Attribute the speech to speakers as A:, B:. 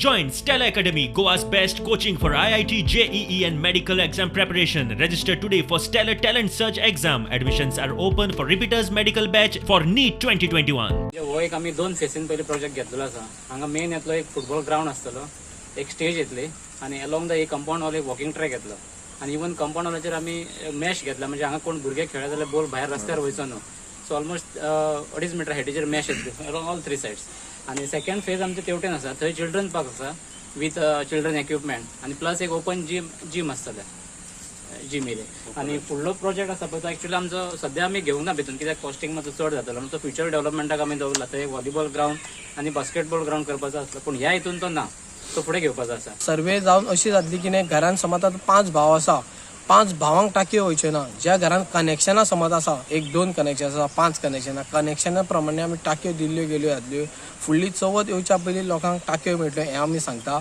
A: Join Stellar Academy, Goa's best coaching for IIT, JEE, and medical exam preparation. Register today for Stellar Talent Search exam. Admissions are open for repeaters medical batch for NEET 2021.
B: म्हणजे हो एक आमी दोन फेसीन पयलीं project घेतलेलो आसा. हांगा main येतलो एक फुटबॉल ग्रावंड आसतलो, एक स्टेज येतली आनी अलॉंग the एक कंपाऊंड वॉल, एक वॉकिंग ट्रॅक येतलो आनी इवन कंपाऊंड वॉलाचेर आमी मॅश घेतला, म्हणजे हांगा कोण भुरगे खेळत जाल्यार बॉल भायर रस्त्यार वयचो न्हू. सो ऑलमोस्ट 2.5 मिटर हायटीचेर मॅश येतली अलॉंग ऑल थ्री सायड्स. आनी सेकंड फेज आमचे तेवटेन आसा, थंय चिल्ड्रन पार्क आसा विथ चिल्ड्रन इक्विपमेंट आनी प्लस एक ओपन जीम जीम आसतलें जिम एरिया. आनी फुडलो प्रोजेक्ट आसा पळय, तो एक्चुअली आमचो सद्या आमी घेवंक ना भितून, कित्याक कॉस्टिंग मातसो चड जातलो म्हणून तो फ्युचर डेव्हलपमेंटाक आमी दवरला. थंय व्हॉलीबॉल ग्रावंड आनी बास्केटबॉल ग्रावंड करपाचो आसलो, पूण ह्या हितून तो ना, तो फुडें घेवपाचो आसा.
C: सर्वे जावन अशी जातली की न्ही, घरान समज आतां पांच भाव आसा, पांच भावांक टाकयो वयच्यो ना. ज्या घरान कनेक्शनां समज आसा, एक दोन कनेक्शन आसा, पांच कनेक्शनां, कनेक्शना प्रमाणे आमी टाकयो दिल्ल्यो गेल्यो जातल्यो. फुडली चवथ येवच्या पयलीं लोकांक टाकयो मेळटल्यो हें आमी सांगता.